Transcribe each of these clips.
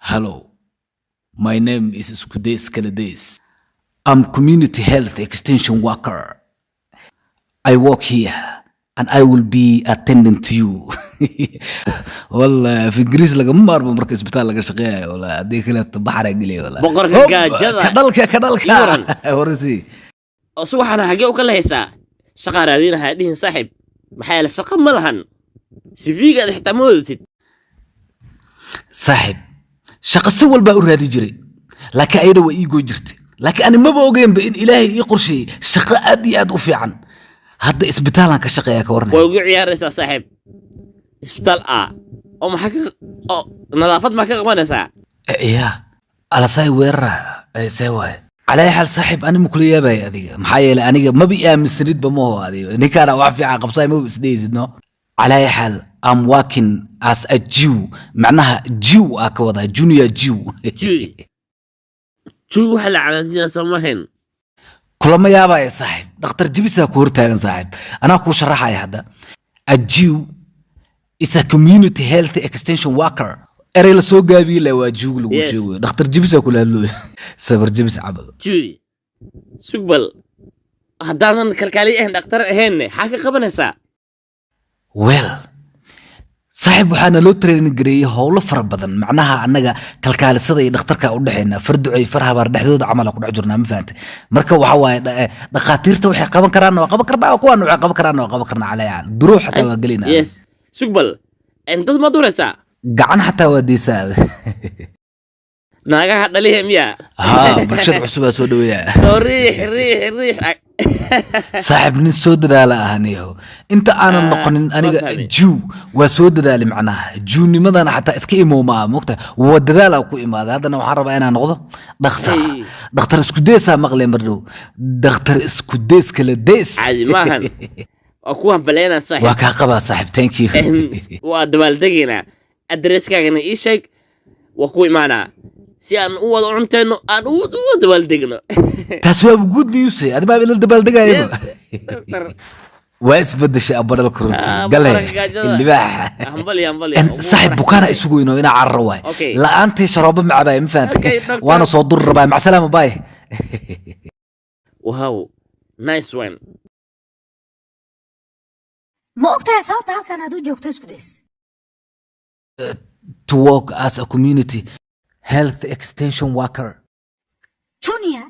Hello, my name is Iskudeys Kaladays. I'm community health extension worker. I work here and I will be attending to you. Wallah, af Ingiriis lagama maarmo marka isbitaal laga shaqeeyayo. Wallah, haddii kaleeto baxara gelaya wallah. Boqorka Hop, gaajada. Ka dhalka, ka dhalka. Ii waran. Warisi. Oo si waxaana xaggee u kala haysaa? Shaqaa raadinahaa dhihin saaxiib, maxaa yeele shaqo ma lahan, CV-gaada xitaa ma wadatid. Saaxiib, shaqo si walbaa u raadi jiray, laakiin ayada waa ii goo jirtay. Laakiin ani maba ogeynba in Ilaahay ii qorsheeyey shaqo aad iyo aad u fiican. Hadda isbitaalaan ka shaqeeyaa, ka warnay. Way ugu ciyaaraysaa saaxiib. Isbitaal a oo maxaa ka oo nadaafad maa ka qabanaysaa? Ya alasay weerara see waaye. Calaa xaal saaxiib, ani ma kula yaabaya adiga, maxaa yeelay aniga maba i aaminsanidba maho. Adiga ninkaana wax fiican qabsay maba isdhehaysid. No, calaa xaal, I'm working as a Jew, macnaha Jew aa ka wadaa, junior Jew. Jew, Jew waxa la calaamadiyaa soo mahayn? Kulama yaabaya saaxiib, dhakhtar jibisaa ku hortaagan. Saaxiib, anaa kuu sharaxaya hadda. A Jew is a community health extension worker. Erey la soo gaabiyey la waa Jew lagu sheegayo. Dhakhtar jibisaa kula hadlooya, sabar jibis cabado. Jew, sugbal, haddaanan kalkaaliye ahayn, dhakhtar ahaynne, xaa ka qabanaysaa? Well saaxiib, waxaana loo training gareeyey howlo fara badan. Macnaha annaga kalkaalisada iyo dhakhtarka u dhexeynaa, far ducey far habaar dhexdooda camal ku dhex jirnaa, ma fahantay? Marka waxa waaye dhakhaatiirta waxay qaban karaan waa qaban karnaa, kuwaan waxay qaban karaan waa qaban karnaa. Calaa yaal duruux xataa waa gelinaa. Yes, sugbal, dad ma duraysaa? Gacan xataa waa deysaa. Naagaha dhalihe miya? Haa, bulshada cusubaa soo dhaweeya. Soo riix riix riix. Saaxiib, nin soo dadaala ah aniyaho. Inta aanan Ah, noqonin aniga waa fahmay. Jew waa soo dadaalay. Macnaha Jewnimadana xataa iska imow ma aha, mogta waa dadaalaa ku imaaday. Haddana waxaan rabaa inaan noqdo dhakhtar. Hey. Dhakhtar isku deesaa maqlay mar dhow, dhakhtar isku dees kala dees. Caadi maahan, waa ku hambaleynaa Waa saaxiib. kaa qabaa saaxiib, thank you. Waa dabaaldegaynaa. Addresskaagana ii sheeg, waa ku imaanaa si aan u wada cuntayno, aan u wada dabaaldegno. Taas waa good news. Adi baa ila dabaaldegayaba. Doctor. Waa isbedeshay abadhalka runtii. Ah, gale boqorka gaajada. Libaaxa. Hambali, hambali. Saaxiib, bukaana isugu weyno inaa cararo waay. Okay. La-aantii sharoobo ma cabaaya, ma fahantay? Okay, doctor. Waana soo duri rabaa. Macsalaama, bye. Wow, nice one. Ma ogtahay sababta halkan aad u joogto, Isku Days? To work as a community health extension worker. Junior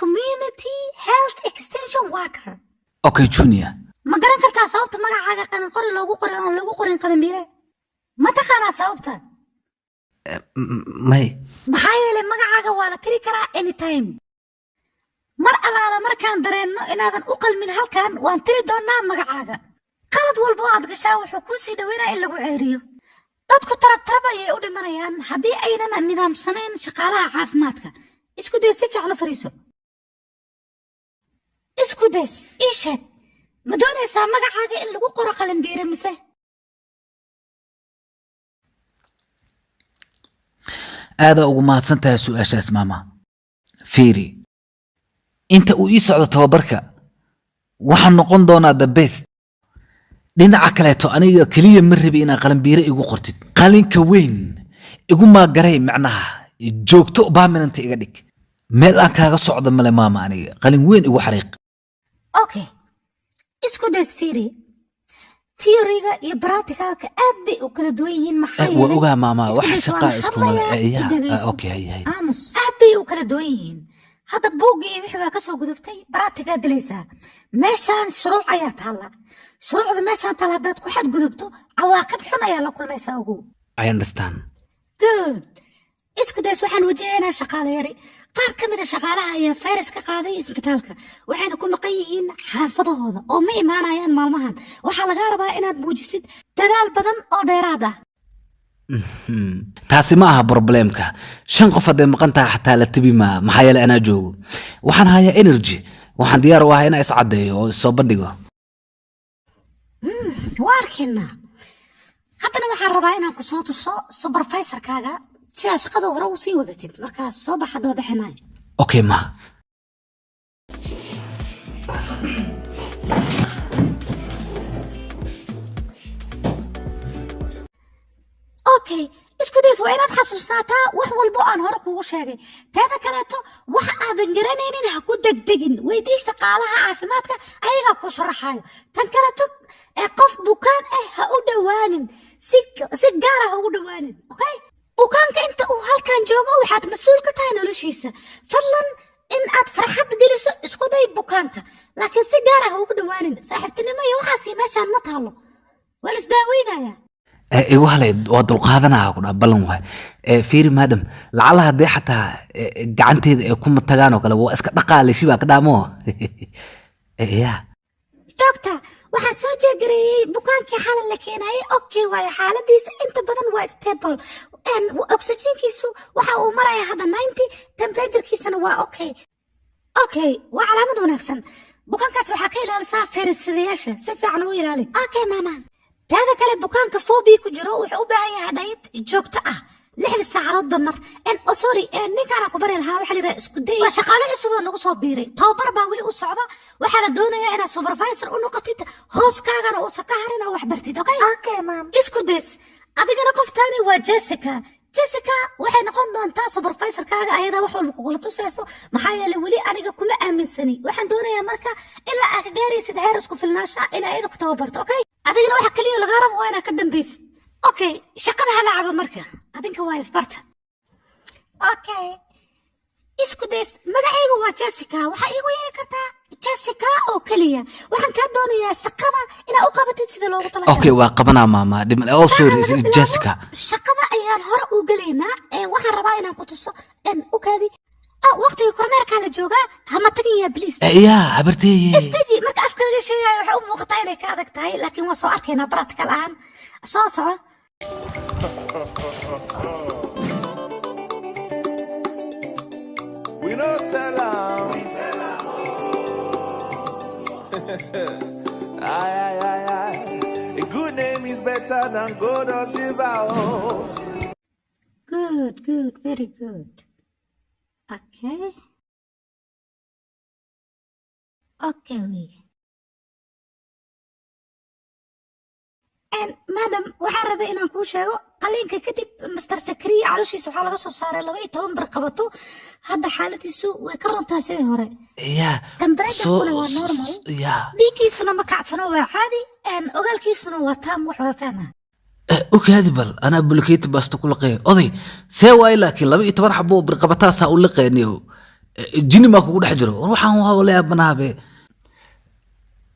community health extension worker. Okay, junior. Ma garan kartaa sababta magacaaga qalin qori loogu qoray oon lagu qorin qalinbiire? Ma taqaanaa sababta? May. Maxaa yeelay magacaaga waa la tiri karaa anytime. Mar allaala markaan dareenno inaadan u qalmin halkan, waan tiri doonnaa magacaaga. Qalad walba oo aad gashaa wuxuu kuu sii dhaweynaa in lagu ceeriyo. Dadku tarab tarab ayay u dhimanayaan haddii aynan nidaamsanayn shaqaalaha caafimaadka. Isku day, si fiican u fariiso. Isku days, ii sheeg, ma doonaysaa magacaaga in lagu qoro qalinbiire mise? Aadaa ugu mahadsan tahay su-aashaas, maama. Fiiri, inta uu ii socdo tababarka waxaan noqon doonaa the best. Dhinaca kaleeto, aniga keliya ma rabi inaad qalinbiire igu qortid. Qalinka weyn igu maagaray, macnaha joogto permanent iga dhig. Meel aan kaaga socdo male maama, aniga qalin weyn igu xariiq. Okay, Isku days, fiiri, theoryga iyo practicalka aad bay u kala duwan yihiin, maxaa Waa yeelay ogaa maama, isku wax days shaqaa waan isku male. hadlayaa, Ya, i dhegayso. Okay, hay hay. Aamus. Aad bay u kala duwan yihiin. Hadda buugga iyo wixii waa kasoo gudubtay, practical galaysaa. Meeshaan shuruuc ayaa taalla. Shuruucda meeshaan taalla haddaad ku xadgudubto, cawaaqib xun ayaa la kulmaysaa, ogow. I understand. Good. Isku days, waxaan wajahaynaa shaqaale yari. Qaar ka mid a shaqaalaha ayaa fayras ka qaaday isbitaalka, waxayna ku maqan yihiin xaafadahooda oo ma imaanayaan maalmahan. Waxaa lagaa rabaa inaad muujisid dadaal badan oo dheeraad ah. Taasi ma aha problemka. Shan qof hadday maqan tahay xataa la tibi maa, maxaa yeelay anaa joogo, waxaan hayaa energy, waxaan diyaar u ahay inaan iscaddeeyo oo issoo bandhigo. Waa arkaynaa. Haddana waxaan rabaa inaan ku soo tuso supervisorkaaga sidaa shaqada hore u sii wadatid. Markaa soo bax haddaba, bixinayo. Okay ma. Okay, Isku Isku days, waa inaad xasuusnaataa wax walbo aan hore kuugu sheegay. Teeda kaleeto, wax aadan garanaynin ha ku degdegin, weydii shaqaalaha caafimaadka, ayagaa kuu sharaxaayo. Tan kaleeto, ee qof bukaan ah ha u dhowaanin, si gaar ah ha ugu dhowaanin, okay? Bukaanka inta uu halkan joogo waxaad mas-uul ka tahay noloshiisa. Fadlan in aad farxad geliso isku day bukaanka, laakiin si gaar ah ha ugu dhowaanin. Saaxiibtinimo iyo waxaasi meeshaan ma taalo, waa la isdaaweynayaa. Igu halay, waa dulqaadanaya ku dhaha, ballan waay. Fiiri madam, lacala haddii xataa gacanteeda ay kuma tagaan oo kale, waa iska dhaqaale shibaa ka dhaamo ya. Doctor, waxaa soo jeegareeyey bukaankii xalay la keenayay. Okay waayo, xaaladiisa inta badan waa stable. Oxygenkiisu waxa uu maraya hadda 90, temperaturekiisana waa okay, waa calaamad wanaagsan. Bukaankaas waxaa ka ilaalisaa feerisidayaasha, si fiican u ilaali. Okay mama. Taada kale, bukaanka phobia ku jiro wuxuu u baahan yahay diet joogto ah 6da saacadoodba mar. Oh sorry, ninkaana ku bari lahaa waxaa la yidhaha Isku Day. Waa shaqaale cusub oo nagu soo biiray, tababar baa weli u socda. Waxaa la doonayaa inaad supervisor u noqotid, hooskaagana uusan ka harin oo wax bartid, okay? Okay, mom. Isku Days, adigana qoftaani waa Jessica. Jessica waxay noqon doontaa supervisorkaaga, ayadaa wax walba kugula tusayso, maxaa yeelay weli aniga kuma aaminsani. Waxaan doonayaa marka ilaa aad ka gaaraysid heer isku filnaansha in ayada ku tababarto, okay? Adigana waxa kaliya lagaa rabo waa inaad ka dambaysid. Okay, shaqada hala cabo marka, adinka waa isbarta. Okay. Isku Days, magacaygu waa Jessica, waxaa iigu yeeri kartaa Jessica oo keliya. Waxaan kaa doonayaa shaqada inaad u qabatid sida loogu talagalay. Okay, waa qabanaa maama, dhib. Oh sorry. Laga bilaabo, Jessica. Shaqada ayaan hore u gelaynaa. Waxaan rabaa inaan ku tuso u kaadi. Waqtiga kormeerkaa la joogaa, hama tagin yaa, please. Ya habarteeye. Istaji. Marka afka laga sheegayo waxay u muuqataa inay ka adag tahay, laakiin waa soo arkaynaa practical ahaan. Soo soco. We no tell 'em. Aye, aye, aye, aye. A good name is better than gold or silver. Oh. Good, good, very good. Okay wey. Madam, waxaan rabay inaan kuu sheego qaliinka kadib Master Sakariya calooshiisa waxaa laga soo saaray 12 bir qabato. Hadda xaaladiisu way ka runtaa sidii hore. Ya. Temperature-kuna waa normal. Ya. Dhiiggiisuna ma kacsano, waa caadi. Ogaalkiisuna waa taam, wax waa fahmaa. Ogaadi bal anaa bulkeeti baasta ku liqeeya oday see waay, laakiin 12 xabo oo birqabataasaa u liqeeniyo, jini maa kugu dhex jiro? Waxaan waa la yaabanahabe.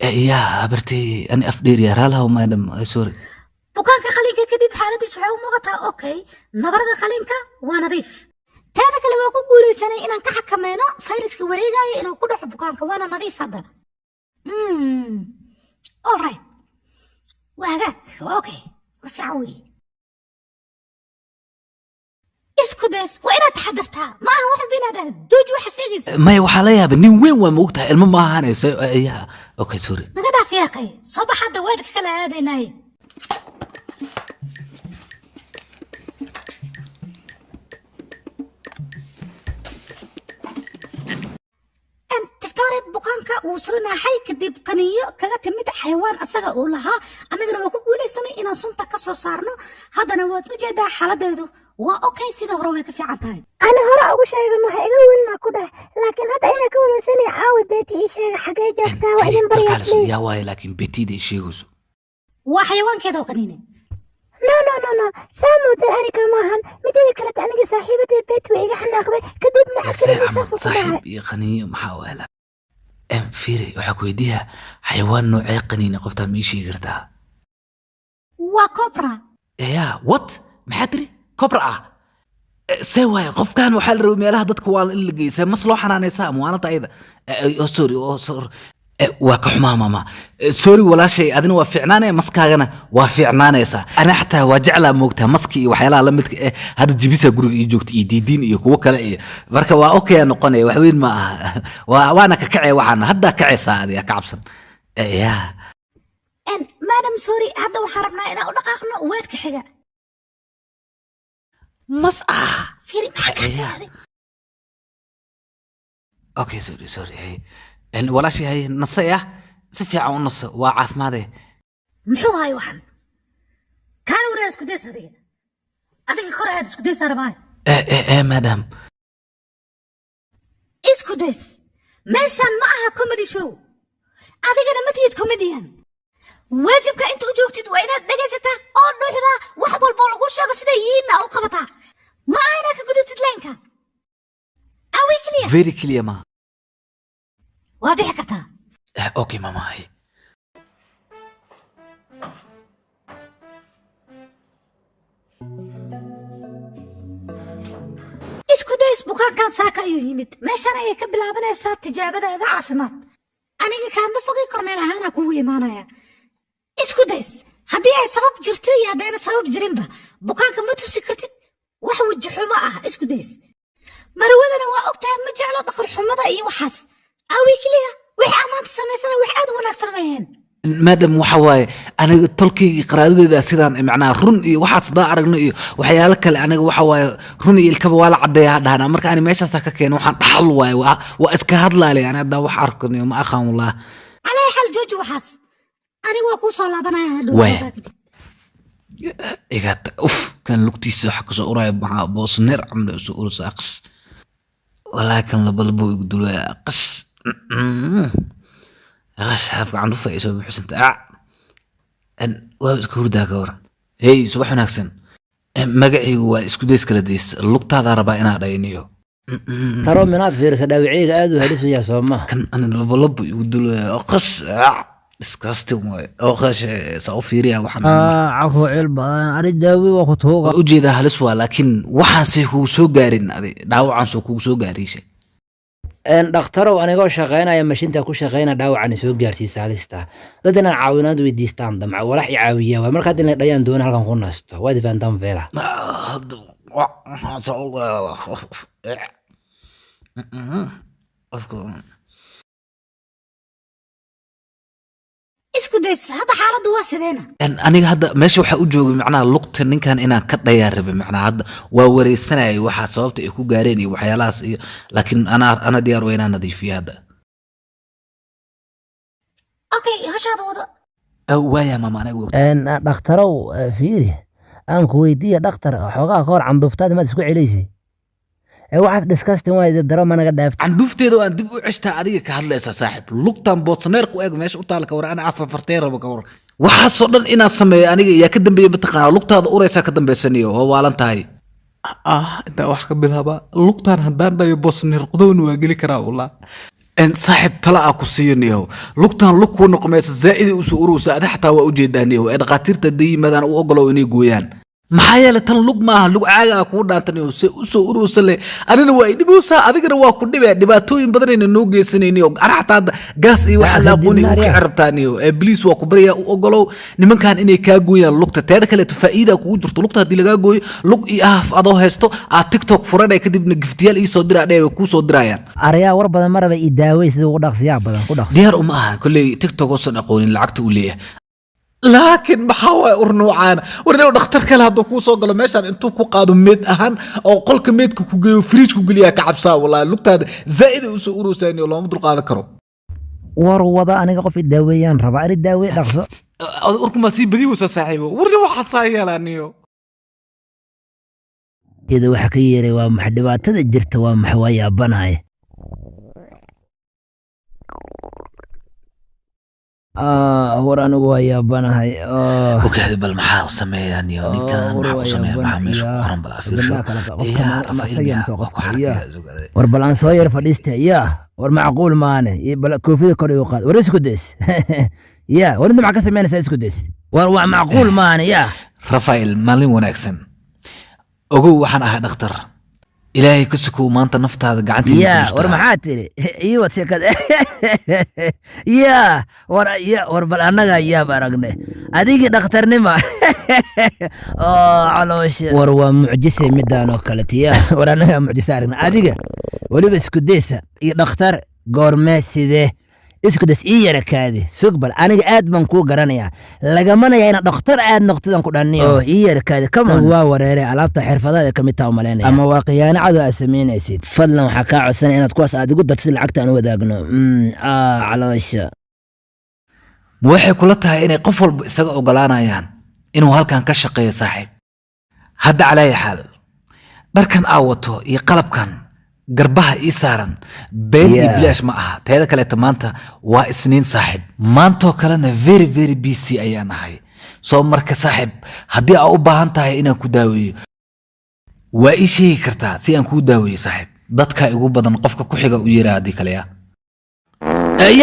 Ya habarteeye, ani af dheeriya, raalahaw madam. Sorry. Bukaanka qaliinka kadib xaaladiisu waxay u muuqataa okay, nabarada qaliinka waa nadiif. Teeda kale, waa ku guulaysanay inaan ka xakameyno fayraska wareegaya inuu ku dhaco bukaanka, waana nadiif hadda. All right, waa hagaag, waa okay, waa fiican weye. Isku Days, waa inaad taxadartaa, ma aha wax walba inaad dhahdo jooji waxa sheegaysa. Maya, waxaa la yaaba nin weyn waa moogtahay, ilmo ma ahaanayso. Ya, okay, sorry. Naga dhaaf yaaqay, soo bax hadda, weedhka kala aadaynaaye. Doctor, bukaanka wuu soo naaxay kadib qaniyo kaga timid xayawaan asaga uu lahaa. Annagana waa ku guulaysanay inaan sunta ka soo saarno. Haddana waad u jeedaa, xaaladeedu waa okay, sida hore way ka fiican tahay. Ana hore ugu sheegano ha iga welina ku dheh, laakiin hadda inaa ka welwelsanay. Caawi Beeti, ii sheega xagee joogtaa, waa idin baryaa, please. Yaa waaye laakiin Betida ay sheegayso? Waa xayawaankeeda oo qaniinay. No, no, no, no, saa moodan aniga maahan. Midada kaleta, aniga saaxiibadee Beeti way iga xanaaqday, kadibna see akriga camal saasuu ku dhacay. Saaxiib iyo qaniinyo maxaa waay? Fiiri, waxaa ku weydiiyaa xayawaan noocee qaniina qoftaa, ma ii sheegi kartaa? Waa cobra. Ya, what? Maxaa tiri? Cobra ah? See waaye qofkan? Waxaa la rabay meelaha dadka waa in la geeysa, mas loo xanaanaysaa ama waanata ayada. Oh sorry, oh sorry. Waa ka xumaa mama. Sorry walaashay, adina waa fiicnaanaya, maskaagana waa fiicnaanaysaa. Ana xataa waa jeclaa moogtaa maski iyo waxyaalaha lamidka eh. Hadda jibisa guriga ii joogta iyo diidiin iyo kuwo kale iyo marka waa okay aa noqonaya, wax weyn ma aha. Waana ka kacaya, waxaana haddaa kacaysaa adiga ka cabsan. Ya. Madam, sorry, hadda waxaan rabnaa inaan u dhaqaaqno weedhka xiga. Mas ah. Fiiri, maxaa kaa Ya. saaray? Okay, sorry, sorry. Hay. Walaashay, hay nasay ah, si fiican u naso, waa caafimaade. Muxuu haay waxan? Kaala waraa Isku Days, adiga kor. aad isku daysaa rabaa. Madam. Isku days, meeshaan ma aha comedy show, adigana ma tihid comedian. Waajibka inta u joogtid waa inaad dhegaysataa oo dhuuxdaa, wax walboo lagu sheego siday yihiinna u qabataa. Ma aha inaad ka gudubtid line-ka. Are we clear? Very clear, ma. Waa bixi kartaa. Okay, mama, hay. Isku days, bukaankan saaka ayuu yimid. Meeshan ayay ka bilaabanaysaa tijaabadaada caafimaad. Aniga kaama fogay, kormeel ahaana kugu imaanaya. Isku days, haddii ay sabab jirto iyo haddayna sabab jirinba, bukaanka ma tusi kartid wax weji xumo ah. Isku days, marwadana waa ogtahay, ma jeclo dhaqan xumada iyo waxaas. Are we clear? Wixii amaanta samaysana wax aad u wanaagsan mayeen. Madam, waxa waaye aniga tolkaygii qaraabadeeda sidaan, macnaha run iyo waxaad sadaa aragno iyo waxyaalo kale. Aniga waxa waaye run iyo ilkaba waa la caddeeyaa dhahnaa. Marka ani meeshaasaa ka keena, waxaan dhaxal waaye, waa iska hadlaale. Ani haddaa wax arkaniyo ma aqaan wallah. Calaa xal, jooji waxaas. Aniga waa kuu soo laabanaya hadhow. Waaya. Igata uf, kan lugtiisa waxa kasoo uraya maxaa boosneer camal usoo ursa. Aqs, walaahi kan labalabo igu dulaya. Aqas aqas, xaafka candhufa ay soo buuxsanta. Ac, waa iska hurdaa. Ka waran? Hey, subax wanaagsan. Magacaygu waa isku days kala days. Lugtaadaa rabaa inaa dhayniyo. Taro minaad fiirisa, dhaawaceyga aad u halis u yahay, soo maha? Kan ani labalabo igu dulaya. Aqas, ac, disgusting waay. Aqas, saa u fiiriya waxaan. Cafu cil badan, ari daawi waa ku tuuga. Waa ujeedaa, halis waa, laakiin waxaanse kugu soo gaarin adi dhaawacan soo kugu soo gaariisha. Dhakhtarow, anigoo shaqaynaya mashinta ku shaqaynaya dhaawacani soo gaarsiisa halista. Dad inaan caawinaad weydiistaan damca, walax i caawiya waay. Marka hadda inay dhayaan doona halkan ku nasto, waad fahantaan feela. Hadda qofka Isku days, hadda xaaladdu waa sideena? Aniga hadda meesha waxaa u joogay macnaha lugta ninkan inaan ka dhayaa rabay. Macnaha hadda waa wareysanayay waxaa sababta ay ku gaareen iyo waxyaalahaas iyo, laakiin ana diyaar waa inaan nadiifiyo hadda. Okay, hoshaada wado. Waaya maama, aniga ogta. Dhakhtarow, fiiri, aan ku weydiiya dhakhtar, xoogaa ka hor canduuftaada maad isku celaysay? Waxaad disgusting waay, daro ma naga dhaaft. Candhuufteeda waan dib u ceshtaa. Adiga ka hadlaysaa saaxib, lugtan boodsaneerku eeg meesha u taala. Ka war ana afarfartee rabo? Ka war waxaasoo dhan inaan sameeyo aniga yaa ka dambeeya? Mataqaanaa lugtaada uraysaa ka dambeysaniyo, waa waalan tahay. Intaa wax ka bilaaba lugtaan haddaan dhayo bosneer qodowna waa geli karaa ulaa. Saaxib, tala aa ku siiyo niyow. Lugtaan lug kuu noqmaysa, zaa'ida usoo urowsa, adi xataa waa ujeedaa niyow. Ee dhakhaatiirta hadday yimaadaan u ogolow inay gooyaan, maxaa yeelay tan lug maaha, lug caaga aa kugu dhaantan niyow. Se usoo urowsa le, anina waa idhibowsaa, adigana waa ku dhibee. Dhibaatooyin badanayna noo geysanayniyo. Ana xataa hadda gaas iyo waxaa la aqoonay u kici rabtaa niyow. Ee bliis, waa ku baryaa, u ogolow nimankan inay kaa gooyaan lugta. Teeda kaleeto faa'iida kugu jirto: lugta haddii lagaa gooyo, lug iyo af adoo haysto aad TikTok furanay, kadibna giftiyaal ii soo diraa dheh, way kuu soo dirayaan. Arayaa, war badan maraba, i daawey sida ugu dhaqsiyaa badan ku dhaqso. Diyaar uma aha kolley TikTok oosan aqoonin lacagta uu leeyahay, laakiin maxaa waay ur nuucaana? War nin dhakhtar kale hadduu kuu soo galo meeshaan, intuu ku qaado meed ahaan oo qolka meedka ku geeyo, fridge ku geliyaa ka cabsaa. Wallahi lugtaada zaa'id ay usoo urowsaaniyo, looma dulqaadan karo. War wada, aniga qof i daaweeyaan raba, ari daawey dhaqso. Urkumaa sii badi weysaa saaxiibo. Warni waxaa saa yeelaaniyo. Iyada waxa ka yeeray waa maxa? Dhibaatada jirta waa maxa? Waa yaabanahay. War anigu waa yaabanahay. Ogaadi, bal maxaa u sameeyaa niyo ninkan? War maxaa u waa sameeyaa? Maxaa yaabanahay. meesha ku qoran? Bal afiirsho. Wadamaha kale qofka yaa ma Rafael asaga miyaa mise waa ku qofka yaa xarkaya ogaade. War bal aan soo yar fadhiista yaa. War macquul maane. Bal koofida kor igu qaad. War isku days yaa. War inta maxaa ka samaynaysaa? Isku days, war waa macquul maane yaa. Rafael, maalin wanaagsan. Ogow waxaan ahay dhakhtar. Ilaahay ka sukow, maanta naftaada gacantiisa ku yaa war jirtaa. Maxaa tiri? Ii wad sheekada yaa. War ya, war bal annaga yaab aragne adigii dhakhtarnima oo caloosha. War waa mucjise midaan oo kalete yaa. War annagaa mucjise aragne, adiga weliba isku daysa iyo dhakhtar goormee sidee? Isku days, ii yara kaadi, sug bal. Aniga aad baan kuu garanayaa, lagamanaya inaad dhakhtar aad noqtidan ku dhanniyo. Oo ii yara kaadi, come on. Waa wareere, alaabta xirfadaada ka mid taa umalaynaya, ama waa khiyaano cadow aad samaynaysid. Fadlan waxaa kaa codsanaya inaad kuwaas aad igu dartid, lacagta aan u wadaagno. Caloosha. Ma waxay kula tahay inay qof walba isaga ogolaanayaan inuu halkan ka shaqeeyo saaxiib? Hadda calaayi xaal. Dharkan aa wato iyo qalabkan garbaha ii saaran been iyo bilaash ma aha. Teeda kaleeta, maanta waa Isniin, saaxib. Maantoo kalena very very busy ayaan ahay. Soo marka, saaxib, haddii aa u baahan tahay inaan ku daaweeyo, waa ii sheegi kartaa si aan kuu daaweeyo. Saaxib, dadka igu badan, qofka ku xiga u yeera haddii kale ya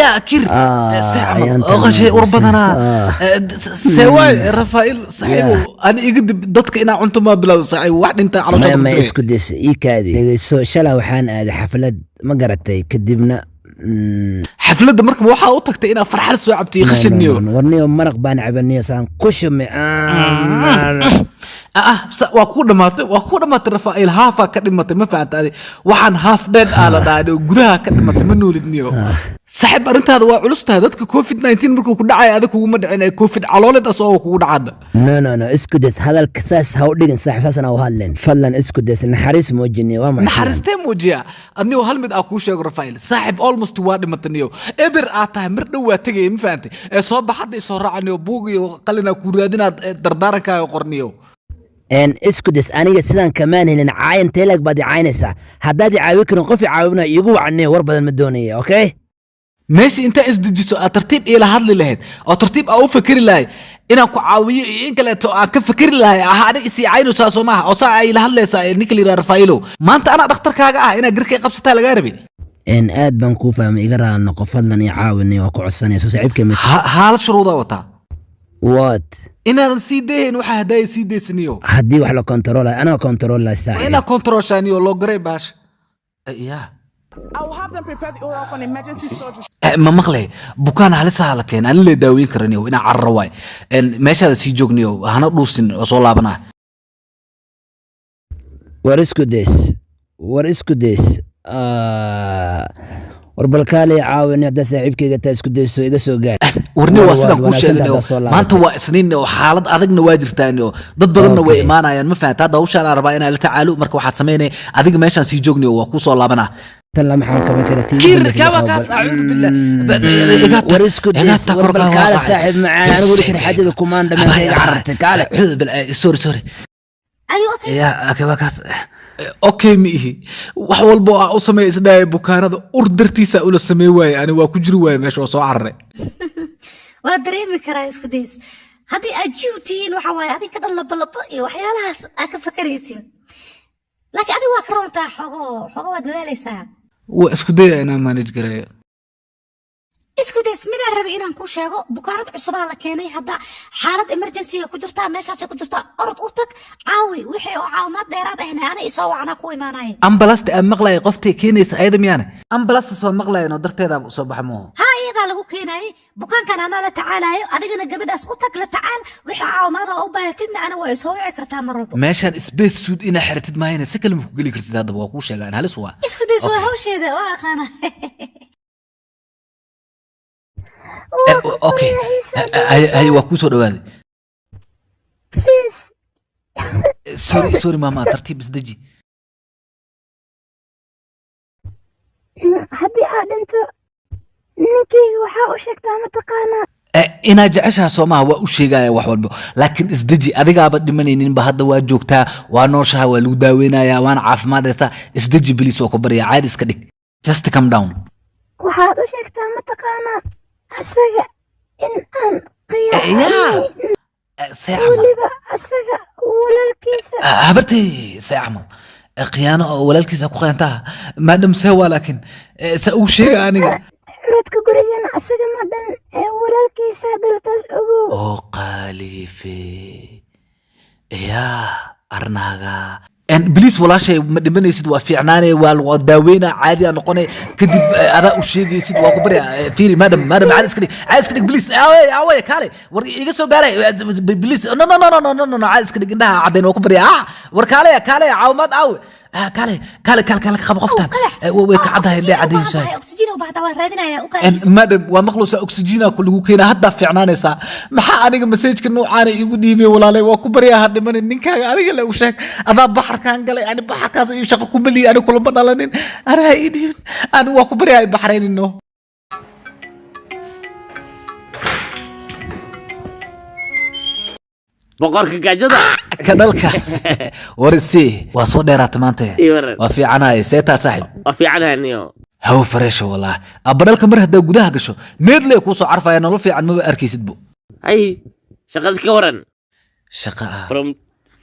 yaa kir. See camal Ayaantan oo qashay ur badanaa. See waay, Rafaa'il saaxiibow, ani iga dib dadka inaa cunto maa bilowdo, saaxiib, wax dhintaa maya caloosha. Maya, isku days, ii kaadi, dhegeyso. Shalay waxaan aaday xaflad, ma garatay? Kadibna Xafladda marka waxaa u tagtay inaa farxal soo cabtay qashiniyo? Warniyo, maraq baan cabaniyo, saan ku shumay. Waa kuu dhamaatay, waa kuu dhamaatay, Rafaa'il. Haafaa ka dhimatay, ma fahanta? Adi waxaan half dead aa la dhahay oo gudaha ka dhimatay. Ma noolidniyo, saaxiib. Arrintaada waa culus tahay. Dadka COVID 19 markuu ku dhacay adig kuguma dhicin ee COVID calooleed asagoo kugu dhacada. No, no, no, isku days, hadalka saas ha u dhigin, saaxiib, saasna ha u hadlin, fadlan. Isku days, naxariis muujiniyo, waa maxay? Naxariistee muujiya? Anigo hal mid aa kuu sheego, Rafaa'il saaxiib, almost waa dhimataniyo, eber aa tahay, mar dhow waa tegaya, ma fahantay? Ee soo bax hadda, isoo raacaniyo, buug iyo qalinaa kuu raadinaad dardaarankaaga qorniyo. Isku days, aniga sidaan kamaan helin caayan teelag baad i caynaysaa. Haddaad i caawin karin, qof i caawinayo iigu wacniyo, war badan ma doonaya, okay? Meesha intaa isdejiso aad tartiib iila hadli lahayd oo tartiib aa u fakeri lahay inaan ku caawiyo iyo in kaleeto aan ka fakeri lahay ah, aniga isii caynaysaa, soo maaha? Oo saa ay ila hadlaysaa ee ninka la yidhaha Rafaa'ilow, maanta anaa dhakhtarkaaga ah, inaa garka i qabsataa lagaa rabay. Aad baan kuu fahmay, iga raali noqo, fadlan i caawiniyo, waa ku codsanaya, soo saaxiibkay ma Haala shuruudaa wataa. What? Inaadan sii dayayn waxaa haddaaya sii daysaniyo. Haddii wax la kontaroolay, anaga kontaroolay, Waa saaxiib. inaa kontarooshaaniyo loo garay baasha ya. I will have them prepare the oral for an emergency surgery. Ma maqlay? Bukaan halisaha la keenay, ani lee daaweyn karaniyo, inaa cararo waay. Meeshaada sii joogniyo, hana dhuusin oo soo laabanaa. War isku days, war isku days. War balkaalay caawin, haddaa saaxiibkayga taa, isku dayso, iga soo gaar. Warni, waa sidaan Waad kuu wanaagsan sheegnay. tahay, soo laabatay. Maanta waa Isniin oo xaalad adagna waa jirtaan oo dad badanna way imaanayaan, ma fahanta? Hadda hawshaan aan rabaa inaan la tacaalo. Marka waxaad samaynay, adiga meeshaan sii joogniyo, waa kuu soo laabanaa. Tan lama xakameyn kara TV. Kir kaaba kaas, acuudu billah. War isku days, war balkaale, saaxiib macaan, anigu weli sharxadeeda kumaan dhammaan, iga carartay, kaale. Acuudu billah, sorry, sorry. Are you okay? Ya, okay, waa kaas. Okay, ma ihi. Wax walba oo aa u sameeya isdhaaya bukaanada ur dartiisa ula samey waaye, ani waa ku jiri waaye meesha, waa soo cararay. Waa dareemi karaa, isku days. Haddii aad jiw tihiin, waxa waaye adiga ka dhan labalabo iyo waxyaalahaas aad ka fakaraysin, laakiin adiga waa ka roontaa, xogo xogo waa dadaalaysaa. Waa isku daya inaan manage gareeyo. Isku days, midaan rabay inaan kuu sheego: bukaanad cusubaa la keenay hadda, xaalad emergency ku jirtaa, meeshaasay ku jirtaa. Orod u tag, caawi. Wixii oo caawimaad dheeraad ahna ana isoo wacnaa, ku imaanaya. Ambalasta aan maqlaya qoftay keenaysa ayada miyaane? Ambalasta soo maqlayan oo darteedaa soo baxa mooho. Haa, iyadaa lagu keenayay bukaankan, anaa la tacaalayo. Adigana gabadhaas u tag, la tacaal. Wixii caawimaad oo u baahatidna ana waa isoo wici kartaa mar walba. Meeshaan space suit inaa xiratid maahayne si kale ma ku geli kartid. Haddaba waa kuu sheegaan, halis waa. Isku days, waa hawsheeda, waa aqaana. Okay, hay, waa kuu soo dhawaaday. Please. Sorry, sorry, maama, tartiib isdeji. Haddii aad dhinto, ninkayga waxaa u sheegtaa, mataqaanaa? Inaa jeceshaha soomaha, waa u sheegaya wax walba, laakiin isdeji. Adigaaba dhimanayninba hadda, waa joogtaa, waa nooshaha, waa lagu daaweynayaa, waana caafimaadaysaa. Isdeji please, oo ku barya, caadi iska dhig, just calm down. Waxaad u sheegtaa, mataqaanaa, asaga in aan yaa qiyaamay. See camal? Weliba asaga walaalkiisa. Habartay, see camal? Khiyaano oo walaalkiisa ku khiyaantaa, maadam, see waa? Laakiin saa ugu sheega aniga? Curadka gurigana asaga ma dhan ee walaalkiisa dhaltaas, ogow. Oo qaalife yaa arnaaga, please, walaashay, ma dhimanaysid, waa fiicnaanay, waa lagu daaweynaa, caadi aa noqonay. Kadib adaa u sheegaysid, waa ku barya. Fiiri, madam, madam, caadi iska dhig, caadi iska dhig, please. Aaway, aaway, kaale, war iga soo gaaray, please. No, no, no, no, no, no, no, caadi iska dhig, indhaha caddayn, waa ku barya. War kaale, kaale, caawimaad aawe? Kaale, kaale, kaale, kaale, qabo qoftan. Way ka caddahay, indhaha caddaysaa. Oxygen u baahdaa, waan raadinayaa u kaadiisa. Madam, waa maqlaysaa, oxygena ku lagu keenaa, haddaa fiicnaanaysaa. Maxaa aniga messageka noocaana igu dhiibay? Walaalay, waa ku baryaa, ha dhimanin. Ninkaaga aniga le u sheeg. Adaa baxarkaan galay, ani baxarkaas iyo shaqo ku maliyi, ani kulama dhalanin, ani ha ii dhiibin, ani waa ku baryaa, ay baxraynino. Boqorka gaajada. Ka dhalka warisi waa soo dheeraata maanta. Ii waran. Waa fiicanahay, seetaa saaxiib? Waa fiicanahay niyo. Hawo fareesha wallah. Abadhalka mar haddaa gudaha gasho, meedley kuu soo carfaya, nolol fiican maba arkaysid bu. Hay, shaqada ka waran? Shaqa ah.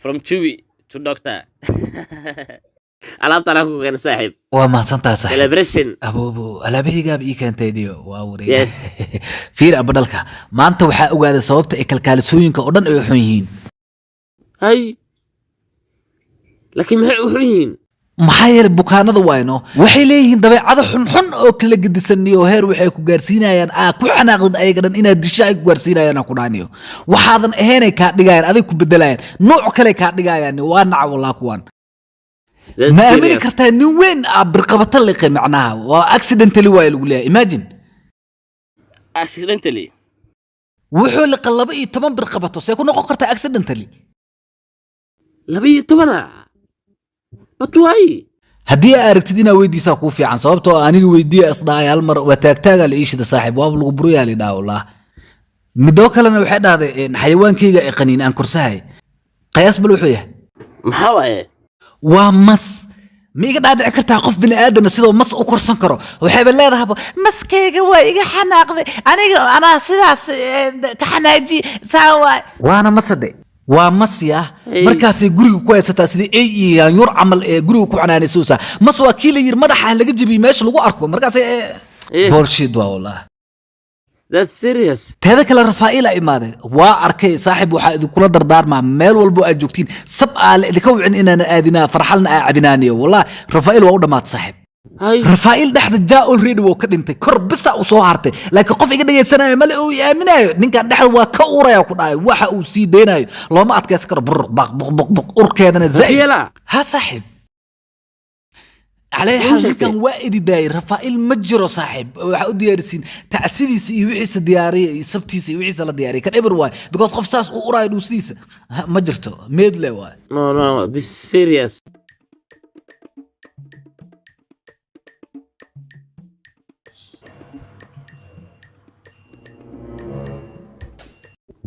From chewy to doctor. Alaabtaan ku keena, saaxiib. Waa mahadsantaha, saaxiib. Celebration. Aboobo, alaabahaygaaba ii keentay dhiyo, waa wareeg. Yes. Fiir, abadhalka maanta waxaa ogaaday sababta ay kalkaalisooyinka oo dhan ay u xun yihiin. Hay, laakiin maxay u xun yihiin? Maxaa yeelay bukaanada wayno waxay leeyihiin dabeecado xunxun oo kala gedisan iyo heer waxay ku gaarsiinayaan aa ku xanaaqdid ayaga dhan inaad disho ay ku gaarsiinayaan. Aa ku dhaaniyo waxaadan ahaynay kaa dhigayaan, aday ku bedelayaan, nooc kale kaa dhigayaan. Waa naca wallah kuwan. That's Ma aamini serious. kartaa nin weyn aa birqabata liqay? Macnaha waa accidentally waaya lagu leeyahay, imagine. Accidentally? Wuxuu liqa 12 birqabato, see ku noqon kartaa accidentally? 12-a? But why? Haddii aa aragtid inaa weydiisaa kuu fiican, sababtoo ah aniga weydiiya isdhahay hal mar waa taagtaagaa la iishida, saaxiib, waaba lagu buryaa la idhaha wallah. Midoo kalena waxay dhahday xayawaankayga ee qaniin aan korsahay, qiyaas bal wuxuu yahay. Maxaa waaye? Waa mas. Ma iga dhaadhici kartaa qof bini aadana sidoo mas u korsan karo? Waxayba leedahaba maskayga waa iga xanaaqday, aniga anaa sidaas ka xanaaji saa waay. Waana masade, waa mas ya. Hey. Markaasay guriga ku haysataa sidii ey iyo yaanyuur camal ee guriga ku xanaanaysuusa. Mas waa kii la yiri madaxa laga jebiyey meesha lagu arko markaasay Yes. bullshit waa wallah. That's serious. Teeda kale Rafaa'ila imaaday, waa arkay. Saaxiib, waxaa idinkula dardaarmaa meel walbo aad joogtiin sab aa la idinka wicin inaana aadinaa, farxalna aa cabinaaniyo. Wallah Rafaa'il waa u dhammaatay, saaxiib. Hay. Rafaa'il dhexda jaa already wuu ka dhintay, kor bisa uu soo hartay, laakiin qof iga dhegaysanaayo male uu i aaminayo. Ninkan dhexda waa ka uraya ku dhahay, waxa uu sii deynayo looma adkaysan karo, brr baq buq buq buq, urkeedana zaid. Rafaela. Ha saaxiib, calay Wuu xaal sheegtay. ninkan waa idi daayay. Rafaa'il ma jiro, saaxiib. Waxaa u diyaarisiin tacsidiisa iyo wixiisa diyaariya iyo sabtiisa iyo wixiisa la diyaariya. Kan eber waay, because qof saas u uraayo dhuusidiisa ha, ma jirto, meedle waay. No, no, this is serious.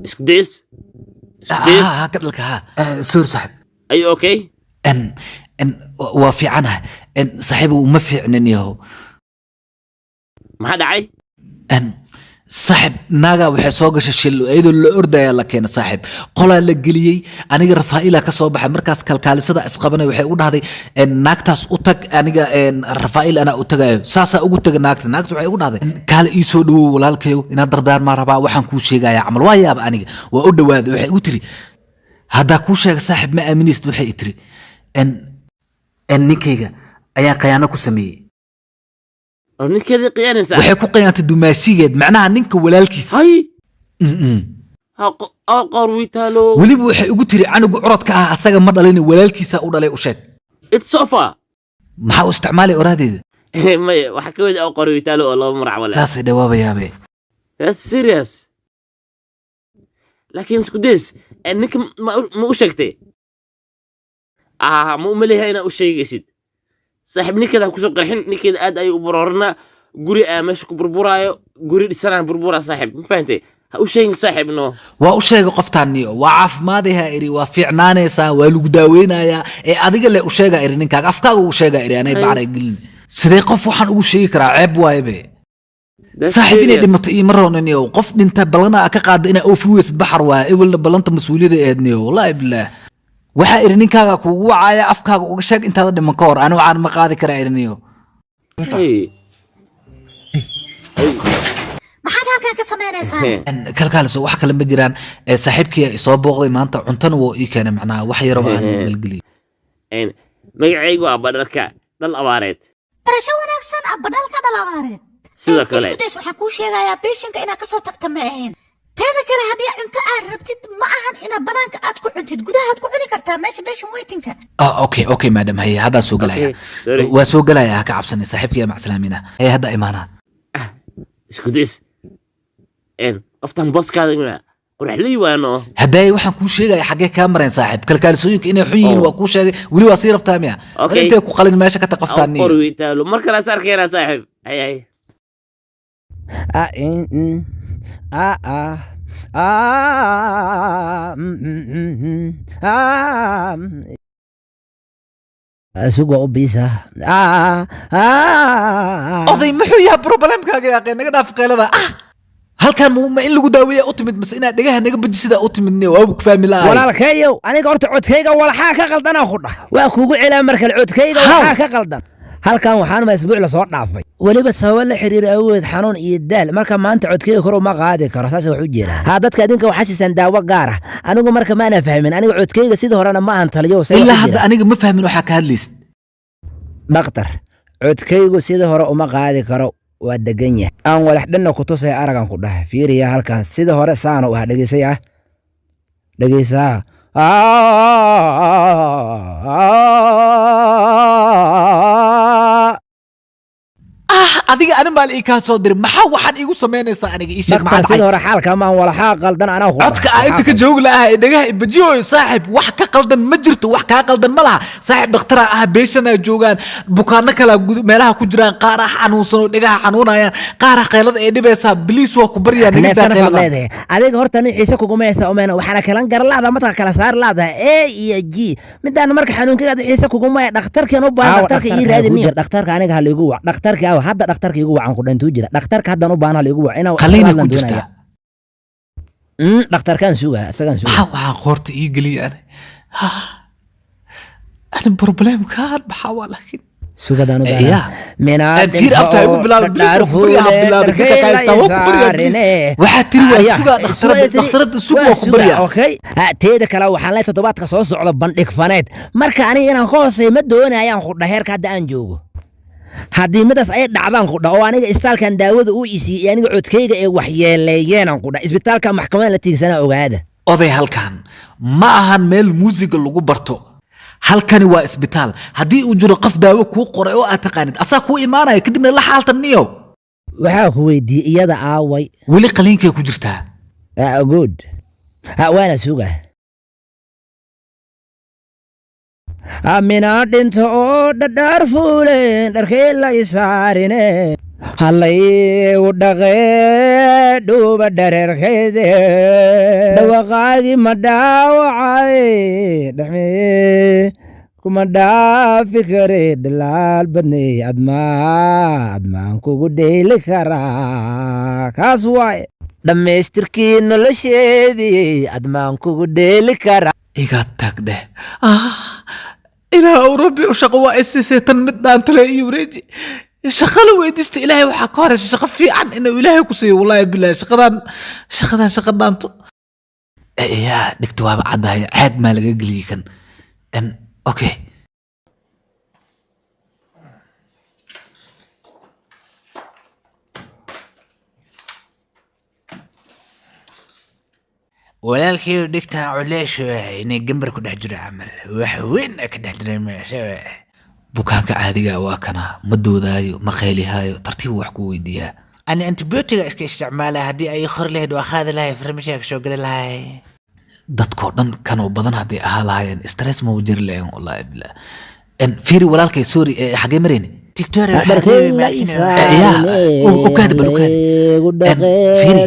Isku days, isku days. Ha ka dhalka ha. Sorry, saaxiib. Are you okay? En waa fiicanaha. En saaxiib, uma fiicnin yahow. Maxaa dhacay? En saaxib, naagaa waxay soo gashay shil iyadoo la ordaya la keena, saaxib, qolaa la geliyey. Aniga Rafaa'ila ka soo baxay markaas, kalkaalisada isqabanay waxay u dhahday en, naagtaas u tag, aniga en, Rafaa'il anaa u tagayo. Saasaa ugu taga naagta. Naagta waxay ugu dhahday, kaale ii soo dhawow walaalkayow, inaad dardaarmaa rabaa, waxaan kuu sheegaya camal. Waa yaaba, aniga waa u dhawaaday. Waxay igu tiri, haddaa kuu sheega saaxib ma aaminaysid. Waxay i tiri en ninkayga ayaa khiyaano ku sameeyey. Oo ninkeedii khiyaanaysaa? Waxay ku khiyaantay dumaashigeed, macnaha ninka walaalkiis. Hay. Mm-mm. Ha qoor wiitaalo. Weliba waxay ugu tiri canuga curadka ah asaga ma dhalin, walaalkiisa u dhalay, u sheeg. It's so far. Maxaa u isticmaalay oraahdeeda? Maya, waxaa ka mid ah qoor wiitaalo oo laba mar camal ah. Saasay dhawaabayaabe. That's serious. Laakiin isku days, ninka ma u sheegtay? Ah, ma u maleeyahay inaad u sheegaysid, saaxiib. Ninkeeda ha kusoo qarxin, ninkeeda aad ayuu u barooranaa, guri aa meesha ku burburaayo, guri dhisanaa burburaa, saaxiib, ma fahantay? Ha u sheegin, saaxiib, no. Waa u sheegay qoftaaniyo, waa caafimaadayha iri, waa fiicnaanaysaa, waa lagu daaweynayaa ee adiga le u sheegaa iri, ninkaaga afkaaga ugu sheegaa iri. Anay Ay. bacray gelin, sidee qof waxaan ugu sheegi karaa? Ceeb waaye be. That's Saaxiib, inay serious. dhimato iyo ma roonaniyo. Qof dhinta ballana ka qaada inaa oofi weysid baxar waaya. Ewelna ballanta mas-uuliyada eedniyo, wallaahi bilaah. Waxaa idhi ninkaaga kuugu wacaaya, afkaaga uga sheeg intaada dhiman ka hor. Ani waxaan ma qaadi karaa idhiniyo. Hey. Hey. Maxaad halkan ka samaynaysaa? Kalkaaliso, wax kale ma jiraan. Ee, saaxiibkii isoo booqday maanta, cuntana wuu ii keenay, macnaha wax yaroo aan galgeliyey. Magacaygu waa Badhalka dhal abaareed. Barasho wanaagsan, abadhalka dhalabaareed. Sidoo kale. Isku days, waxaan kuu sheegayaa patient-ka inaad kasoo tagta ma ahayn. Teeda kale, haddii cunto aad rabtid, ma ahan inaad banaanka aad ku cuntid, gudahaad ku cuni kartaa meesha patient waiting-ka. Ah, okay madam, haye, haddaan soo gelaya. Okay, sorry. Waa soo gelaya, ha ka cabsanay saaxiibkii, macsalamiina. Haye, hadda imaanaa. Isku days, qoftan booskaada ima quraxley waano. Haddaay waxaan kuu sheegaya xaggee kaa mareen, saaxiib? Kalkaalisooyinka inay xun yihiin Oh. waa kuu sheegay, weli waa sii rabtaa miya? Okay. Intay ku qalin meesha ka tag qoftaan. Qor wiitaalo, mar kale is arkaynaa, saaxiib. Hay hay. A in a a Ah, mm, mm, mm, mm. Ah, mm. Suga u biisa. Ah, ah. Oday, muxuu yahay problemkaaga, yaaqee? Naga dhaaf qeylada. Ah, halkan ma in lagu daaweeya u timid mase inaad dhegaha naga bajisida u timid? Waaba ku fahmi la'ahay. Walaalkayow, aniga horta codkayga walxaa ka qaldanaa ku dhah. Waa kugu celaa mar kale, codkayga How? waxaa ka qaldan. Halkan waxaan ma isbuuc lasoo dhaafay weliba sababo la xiriira awood xanuun iyo daal. Marka maanta codkayga kor uma qaadi karo, saas wax u jiraan. Ha, dadka adinka waxaa siisaan daawo gaar ah, anigu marka maana fahmin. Aniga codkayga sidii horena ma ahan, taliyo say wax Ilaa u hadda jiraan. aniga ma fahmin waxaa ka hadlaysid. Dhaktar, codkaygu sidii hore uma qaadi karo, waa degan yahay. Aan walax dhanna ku tusay, aragan ku dhahay. Fiiriya halkan, sidii hore saana u ah. Dhegeysay, ah, dhegeysaa. Ah, adiga anin baa la ii kaa soo diray. Maxaa waxaan iigu samaynaysaa aniga? Ii sheeg. Dhaktar, maxaa sidii dhacay? hore xaalka maan, walaxaa qaldan anaa ku Codka dhahay. aa inta ka joogi lahaa ee dhagaha ibajiyoy. Saaxib, wax ka qaldan ma jirto, wax kaa qaldan ma laha. Saaxib, dhakhtaraa ah, beeshanaa joogaan, bukaano kalaa meelaha ku jiraan, qaar ah xanuunsan oo dhagaha xanuunayaan, qaar ah qaylada ee dhibaysaa. Please, waa ku baryaa, naga daa Neefsana faad qaylada. leedahay adiga. Horta nin xiise kuguma haysa umena, waxaana kalan garan laada, marka kala saar laadaha A iyo G midaan. Marka xanuunkayga xiise kuguma haya, dhakhtarkan u baahan, dhakhtarka ii raadi niyo. Dhakhtarka aniga ha liigu wac. Dhakhtarka aw hadda, dhakhtarka igu wacan ku dhantuu jira. Dhakhtarka haddan u baahan ha liigu wac inaan Qaliinay hadlan ku doonaya. jirtaa. Dhakhtarkaan sugaa, isagaan sugaa. Maxaa waxaa qoorta ii geliya ani? Ani problemkaan maxaa waa laakiin? Sugadaan u Eh, baahan yaa. Minaad Fiir, abta ha igu bilaabin, please, waa ku baryaa, ha bilaabin. Dadka ka haystaa, waa ku baryaa, please. Waxaa tiri waa sugaa dhakhtarada, dhakhtarada sug, waa ku baryaa. Okay. Ha, teeda kale waxaan leeyahay toddobaadka soo socda bandhig faneed. Marka aniga inaan ka hooseeyo ma doonayaan ku dhah heerka hadda aan joogo. Haddii midaas ay dhacdaan ku dhah oo aniga isbitaalkan daawada uu isiiyey iyo aniga codkayga ee waxyeeleeyeenaan ku dhah, isbitaalka maxkamadda la tiigsanaa, ogaada. Oday, halkan ma ahan meel muusiga lagu barto, halkani waa isbitaal. Haddii uu jiro qof daawo kuu qoray oo aad taqaanid, asaa kuu imaanaya, kadibna la xaaltan niyow. Waxaa ku weydiiyey, iyada aaway? Weli qaliinkay ku jirtaa. Ah, good. Ha, waana sugaa. Aminaa dhinto oo dhadhaar fuuleen, dharkii lay saarine, hallaygu dhaqee dhuuba dhareerkeede, dhawaqaagii ma dhaawacay, dhexmee kuma dhaafi kare, dhalaal badnay, admaa admaan kugu dheeli karaa. Kaas waaye dhammaystirkii nolosheedii, admaan kugu dheeli karaa. Iga tag dheh. Ah, ilaah rabbi u shaqo waa isiisay, tan mid dhaantale iyo wareeji. Shaqo la weydiista Ilaahay waxaa ka horeysa shaqo fiican inuu Ilaahay ku siiyo. Wallaahi bilaahi, shaqadan shaqa dhaanto. Yaa, dhigta waaba caddahay, caag maa laga geliyey kan? Okay. Walaalkii, dhigtaa culeesh waay, inay gambar ku dhex jiro camal, wax weyn ka dhex dareemaysa. Bukaanka caadiga waa kana, ma doodaayo, ma qeylihaayo, tartiib wax ku weydiiyaa. Ani antibiotiga iska isticmaala, haddii ay qori lahayd waa qaadi lahay, farmashiga ka soo geli lahay. Dadkoo dhan kanoo badan hadday ahaa lahaayeen, stress ma jiri lahayn, wallaahi billah. Fiiri walaalkay, sorry, xagee marayni? Tictoria waxaa reebi yaa, u kaadi, bal u kaadi. Fiiri,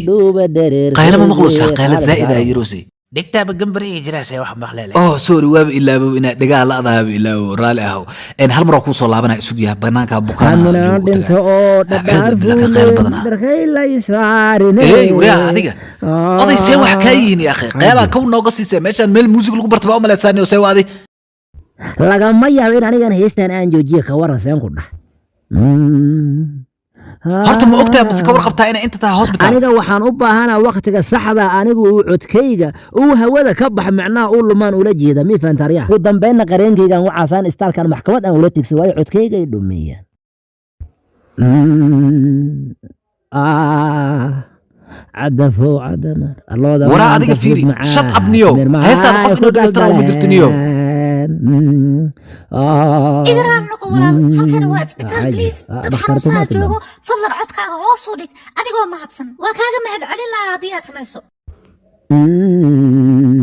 qaylo ma maqluusaa? Qaylo zaa'id ah yiroosay. Dhigtaaba gambar iyo jiraasay wax maqleele. Oh sorry, waaba ilaabo inaad dhegaha la'daaba, ilaawo, raali ahow. Hal mar waa kuu soo laabanaya, isug yaha, banaanka bukaanaha Aminaa joogo u dhinto tagaa. oo dhadhaar Acuudu billah, ka qaylo fuuleen, badanaa. dharkay lay saarine. Ey, waryaha adiga, oday, see wax kaa yihiin ya akhi? Qeylaa kow nooga siisay. Meeshaan meel muusig lagu barta baa u malaysaa niyo? See waa adi? Lagama yaabo in anigan heystan aan joojiyo, ka waran seen ku dhah? Horta ma ogtahay mase ka warqabtaa inay inta tahay hospital? Aniga waxaan u baahanaa waktiga saxda anigu uu codkayga uu hawada ka bax, macnaha uu lumaan ula jeeda, mi fahantaaryaha? Ugu dambeynna qareenkaygan wacaasaan istaalkan maxkamad aan ula tigsan, waayo codkayga ay dhumiyeen. Cadafow cadamar allooda. Waraa adiga, fiiri, shut up niyo. Heestaada qof inuu dhegeystana uma jirto niyo. Iga raali noqo walaal, halkani waa isbitaal. Please, dad xanuunsanaa joogo, fadlan codkaaga hoos u dhig adigoo mahadsan. Waa kaaga mahad celin lahaa haddii aad samayso.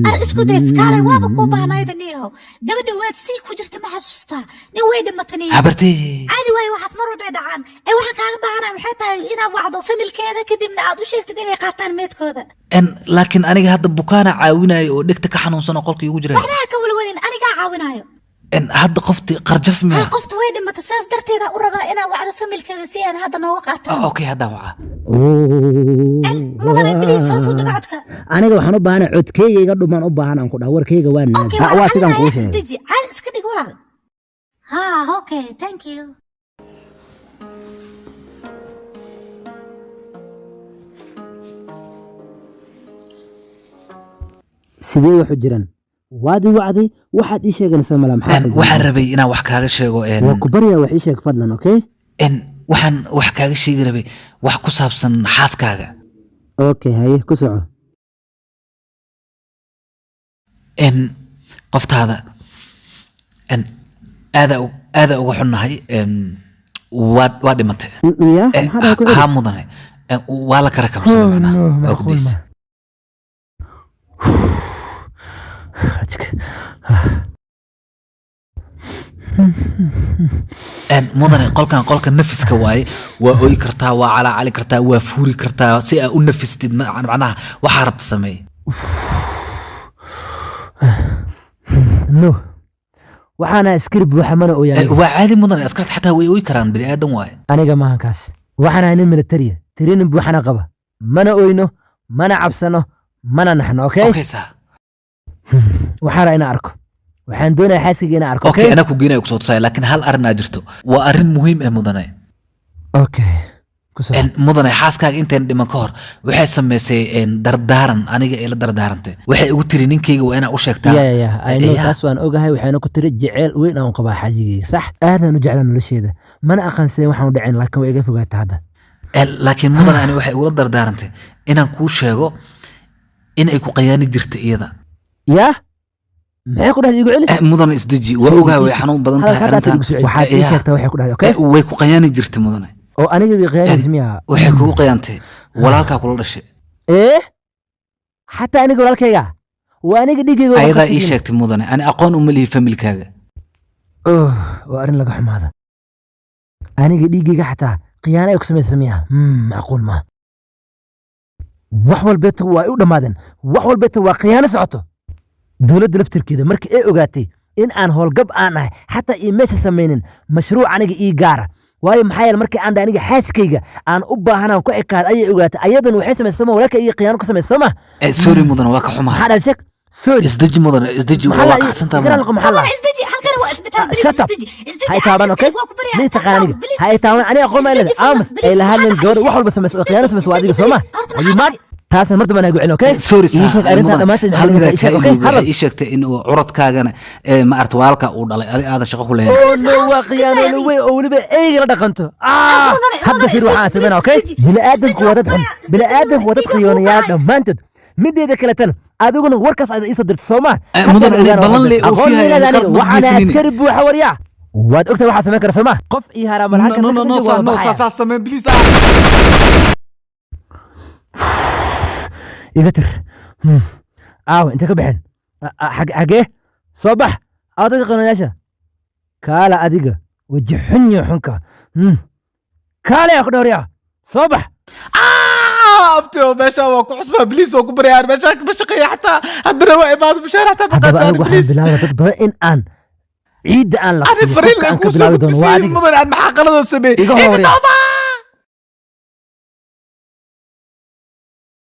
Ar isku day iskaalay, waaba kuu baahnayba niyahow. Gabadha waad sii ku jirta, ma xasuustaa? Nin way dhimatay. Habartay. Caadi waayo, waxaas mar walbay dhacaan. Ee waxaan kaaga baahanaya waxay tahay inaad wacdo familkeeda, kadibna aad u sheegtid inay qaataan meedkooda. Laakiin aniga hadda bukaana caawinayo oo dhegta ka xanuunsan oo qolka igu jira. Waxba ha ka walwalin, anigaa caawinayo. Hadda qofti qarjaf Ha miya? Qofta way dhimatay, saas darteeda u rabaa inaad wacdo familkeeda si aan hadda nooga qaataan. Ah, okay, hadda waca. Mudane, please, hoos u dhigo codka. Aniga waxaan u baahanay codkeyga iga dhumaan u baahan aan ku dhaha warkeyga waa naadi. Okay. Ha, waa sidaan kuu sheegay. Isdeji, caadi iska dhig walaal. Ha, okay, thank you. Sidee waxu jiraan? Waad i wacday, waxaad ii sheeganaysaa mala maxaa qaldan? Waxaan rabay inaan wax kaaga sheego. Waa ku baryaa, wax ii sheeg fadlan, okay? Waxaan wax kaaga sheegi rabay wax ku saabsan xaaskaaga. Okay, haye, ku soco. Qoftaada aada aada uga xunnahay, waa dhimatay. Ya, maxaa dhahay? Ku celi. Haa mudane. Waa la kala kabsaday. Oh, macnaha no, waa ku macquul daysa. ma. Mudane, qolkan qolka nafiska waaye. Waa ooyi kartaa, waa calaacali kartaa, waa fuuri kartaa si aa u nafistid. Macnaha waxaa rabta sameey. No, waxaana askari buuxa mana ooyaan. Waa caadi mudane, askarta xataa way ooyi karaan, bini aadan waaye. Aniga maahan kaas. Waxaan ahay nin militariya, training buuxana qaba. Mana oyno, mana cabsano, mana naxno, okay? Okay sa. Waxaan rabaa inaan arko, waxaan doonayaa xaaskayga inaan arko. Okay. Okay. Anaa ku geenayo, kusoo tusaya, laakiin hal arrin aa jirto, waa arrin muhiim eh mudane. Okay, ku soco. Mudane, xaaskaaga intayn dhiman ka hor waxay samaysay dardaaran. Aniga ay la dardaarantay, waxay igu tiri ninkayga waa inaa u sheegtaa. Ya, I know. Ya. Taas waan ogahay. Waxayna ku tiri jeceyl weyn aan u qabaa xaajigayga, sax, aadaan u jeclaa nolosheeda, mana aqaan sideen waxaan u dhacin, laakiin way iga fogaata hadda. Laakiin mudane, ani waxay igula dardaarantay inaan kuu sheego in ay ku qayaani jirta iyada. Yaa, maxay ku dhahday? Igu celi. Mudane, isdeji, waa ogahay way xanuun badan tahay Hadalka hadda arrintan. igu soo celi. Waxaad ii Ya. sheegtaa waxay ku dhahday, okay? Way ku qayaani jirtay mudane. Oo aniga bay qiyaanaysa miya? Waxay kugu qayaantay walaalkaa kula dhashay. Ee, xataa aniga walaalkayga waa aniga dhiigayga waa Ayadaa ii qasabkiina. sheegtay mudane, ani aqoon uma lihi familkaaga. Oh, waa arrin laga xumaada. Aniga dhiiggayga xataa khiyaano ay ku samaysa miya? Macquul ma. Wax walbeeta waa ay u dhammaadeen, wax walbeeta waa khiyaano socoto. Dowladda laftirkeeda markii ay ogaatay in aan howlgab aan ahay, xataa io meesha samaynin mashruuc aniga ii gaara, waayo maxaa yeele markii aan dhahay aniga xaaskayga aan u baahanaan ku ekaad ayay ogaatay. Ayadan waxay samaysay sooma, walaalka iyo khiyaano ku samaysay sooma? Sorry mudane, waa ka xumahay. Maxaa dhahay? Sheeg sorry. Isdeji mudane, isdeji. Maxaa waa la kacsantaa igala mudane. noqo, maxaa la Mudane, isdeji, halkani waa isbitaal. Please. Shut up. Isdeji, isdeji. Ha i taaban, okay? Waa ku baryaa. Ma taqaan aniga. Please. Ha i taaban, aniga aqoon ma leedahay. Isdeji, Aamus. please, Ay lahaadeen maxaa gabar dhacay? wax walba samayso oo khiyaano samayso waa adiga sooma? Horta Are you maxaa mad? Taasna mar dambe aan igu celin, okay? Sorry. Ii sheeg arrintan dhammaanteed hal maxay midaa ii kaa sheeg, okay? ilowday. Hadal. Waxay ii sheegtay in uu curadkaagana ma aragta walaalka uu dhalay adi aadan shaqo ku lahayn. Oh no, waa khiyaanoole weyn oo weliba eyga la dhaqanto. Ah, Mudane, hadda mudane, fiir waxaan isdeji, sameynaa, okay? isdeji, Bini'aadamku waa dad xun. isdeji, Bini'aadamku waa dad dhiigga kuu khiyaanayaal kacay. dhammaantood. Mideeda kaletana adiguna warkaas aad iisoo dirto sooma? Mudane, aniga ballan lee oofiyahay, aqoon ani qalad ma waxaana geysanin. askari buuxa waryaa. Waad ogtahay waxaa samayn kara sooma? Qof ii haraa mal halkan No, no, no, marka sa waa no, baxaya. saas sameen please. Iga tir. Aawe, intee ka baxeen? Xagee soo bax adiga qanayaasha kaala, adiga weji xun iyo xunka. Kaale yaa ku dhowryaa, soo bax. Abtio, meesha waa ku cusbaa, please, waa ku baryaan, meesha ma shaqeeya xataa, haddana waa imaado mushaar xataa ma Haddaba qaataan. anigu waxaan Please. bilaabay dad badan in aan ciidda aan la Ani fariin la aan ka kuu soo bilaabi doono waa gudbisay adiga. Mudan, aan maxaa qaladoo sameeyey? Iga hor Iga waryaa. soo bax.